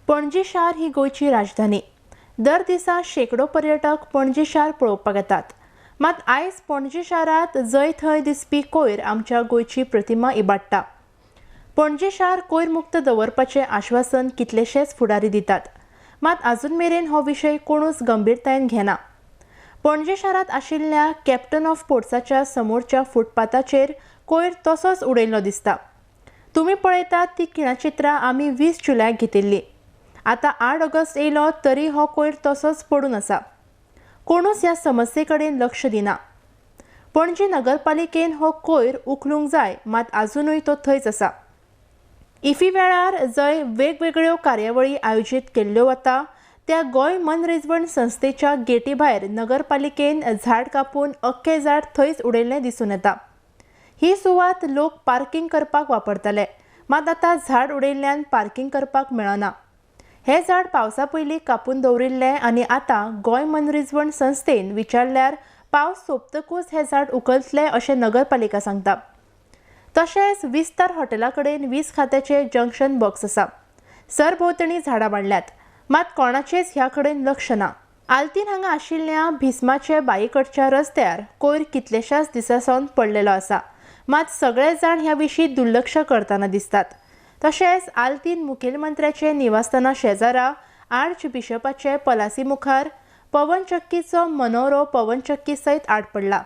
पणजी शार ही गोंयची राजधानी. दर दिसा शेकडो पर्यटक पणजी शार पळोवपाक येतात. मात आयज पणजी शारांत जंय थंय दिसपी कोयर आमच्या गोंयची प्रतिमा इबाडटा. पणजी शार कोयर मुक्त दवरपाचें आश्वासन कितलेशेच फुडारी दितात, मात आजून मेरेन हो विशय कोणूच गंभीरतायेन घेना. पणजे शारांत आशिल्ल्या कॅप्टन ऑफ पोर्ट्साच्या समोरच्या फुटपाथाचेर कोयर तसोच उडयल्लो दिसता. तुमी पळयतात ती किणाचित्रां आमी 20 जुलयाक घेतिल्ली. आतां 8 ऑगस्ट येयलो तरी हो कोयर तसोच पडून आसा. कोणूच ह्या समस्ये कडेन लक्ष दिना. पणजी नगरपालिकेन हो कोयर उखलूंक जाय, मात आजुनूय तो थंयच आसा. इफी वेळार जंय वेगवेगळ्यो कार्यावळी आयोजीत केल्ल्यो वता त्या गोंय मनरिजवण संस्थेच्या गेटी भायर नगरपालिकेन झाड कापून अख्खें झाड थंयच उडयल्लें दिसून येता. ही सुवात लोक पार्किंग करपाक वापरताले, मात आतां झाड उडयल्ल्यान पार्किंग करपाक मेळना. हें झाड पावसा पयलीं कापून दवरिल्लें आनी आतां गोंय मनरिजवण संस्थेन विचारल्यार पावस सोंपतकूच हें झाड उखलतलें अशें नगरपालिका सांगता. तशेंच विस्तार हॉटेला कडेन वीज खात्याचें जंक्शन बॉक्स आसा. सरभोंवतणी झाडां वाडल्यात, मात कोणाचेंच ह्या कडेन लक्ष ना. आल्तीन हांगा आशिल्ल्या भिस्माचे बाईकडच्या रस्त्यार कोयर कितलेशाच दिसां सावन पडलेलो आसा, मात सगळे जाण ह्या विशीं दुर्लक्ष करतना दिसतात. तशेंच आल्तीन मुखेलमंत्र्याचे निवासस्थाना शेजारा आर्च बिशपाचे पलासी मुखार पवनचक्कीचो मनोरो पवनचक्की सयत आड पडला.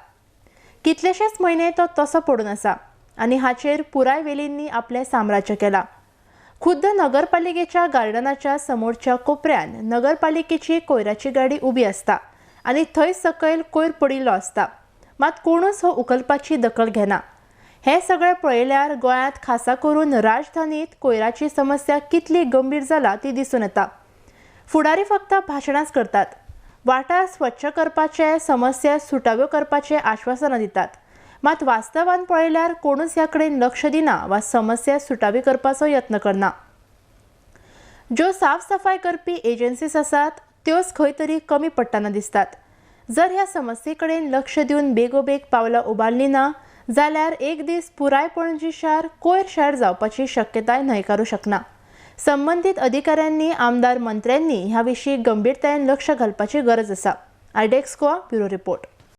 कितलेशेच म्हयने तो तसो पडून आसा आनी हाचेर पुराय वेलींनी आपलें साम्राज्य केलां. खुद्द नगरपालिकेच्या गार्डनाच्या समोरच्या कोपऱ्यान नगरपालिकेची कोयराची गाडी उबी आसता आनी थंय सकयल कोयर पडिल्लो आसता, मात कोणूच हो उखलपाची दखल घेना. हें सगळें पळयल्यार गोंयांत खासा करून राजधानीत कोयराची समस्या कितली गंभीर जाला ती दिसून येता. फुडारी फक्त भाशणांच करतात, वाठार स्वच्छ करपाचे, समस्या सुटाव्यो करपाचे आश्वासनां दितात, मात वास्तवान पळयल्यार कोणूच ह्या कडेन लक्ष दिना वा समस्या सुटावी करपाचो यत्न करना. ज्यो साफ सफाय करपी एजन्सीज आसात त्योच खंय तरी कमी पडटना दिसतात. जर ह्या समस्ये कडेन लक्ष दिवन बेगोबेग पावलां उबारलीं ना जाल्यार एक दीस पुराय पणजी शार कोयर शार जावपाची शक्यताय न्हयकारूं शकना. संबंदीत अधिकाऱ्यांनी, आमदार, मंत्र्यांनी ह्या विशीं गंभीरतायेन लक्ष घालपाची गरज आसा. Iodex Goa, bureau report.